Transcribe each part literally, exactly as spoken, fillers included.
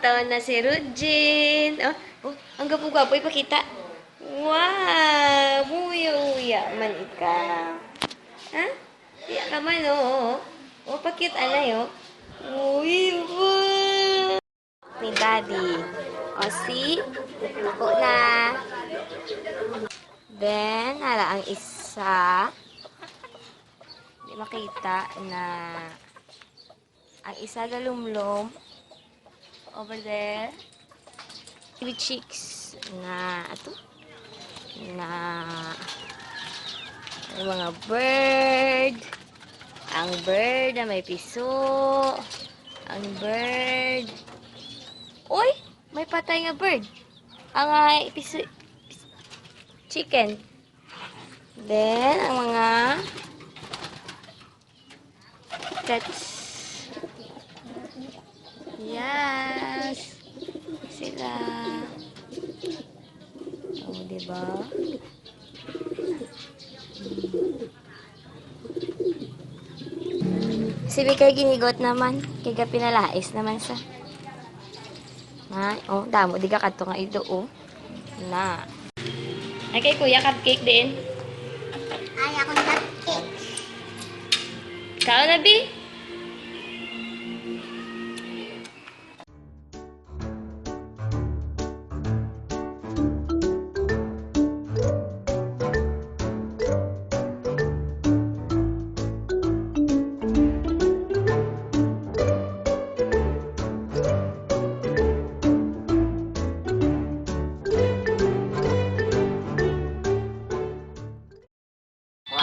Tao na si Rujin. Oh, oh, ang gwapo-gwapo, ipakita. Wow, uya-uya man ikaw. Ha? Uya ka man, oh. Oh, pa-cute anay, oh. Uy, wow. Ni Daddy. O, see? Ako na. Then, ara ang isa. Di makita na ang isa galumlom. Over there. Baby chicks nga, ato? Nga, may mga bird. Ang bird na may piso. Ang bird. Uy! May patay nga bird. Ang, ah, piso, chicken. Then, ang mga pets. Yes. Sila. O, di ba? Si Bikay ginigot naman. Kay gapinalais naman sa. Ay, o, damo. Di ka kadto nga ido, o. Na. Ay, kay Kuya, cupcake diin. Ay, akon cupcake. Kaon na, bi.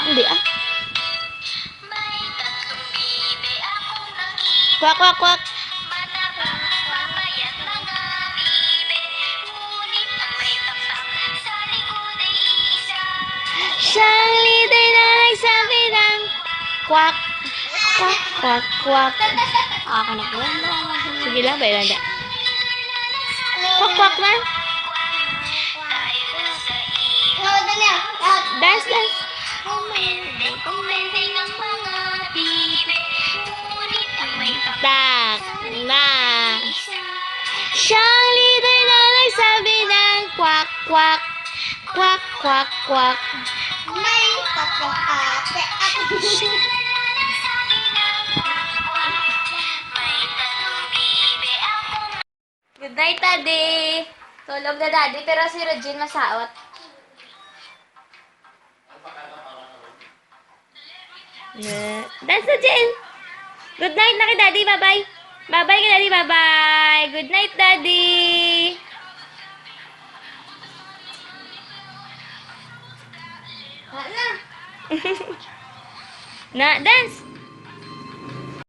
Hindi, ah. Kwak, kwak, kwak. Siyang leader na nagsabi ng kwak, kwak, kwak, kwak. Ah, kanak mo. Sige lang, bay lang, da. Kwak, kwak lang. Dance, dance. Tak, na. Siyang leader na nagsabi ng kwak, kwak, kwak, kwak, kwak. May tatlong ate at Good night, Daddy. Tulog na, Daddy, pero si Regine masaot. Ne. Dance na, Jin. Good night na kay Daddy. Bye-bye. Bye-bye kay Daddy. Bye-bye. Good night, Daddy. Wala na. Na, dance.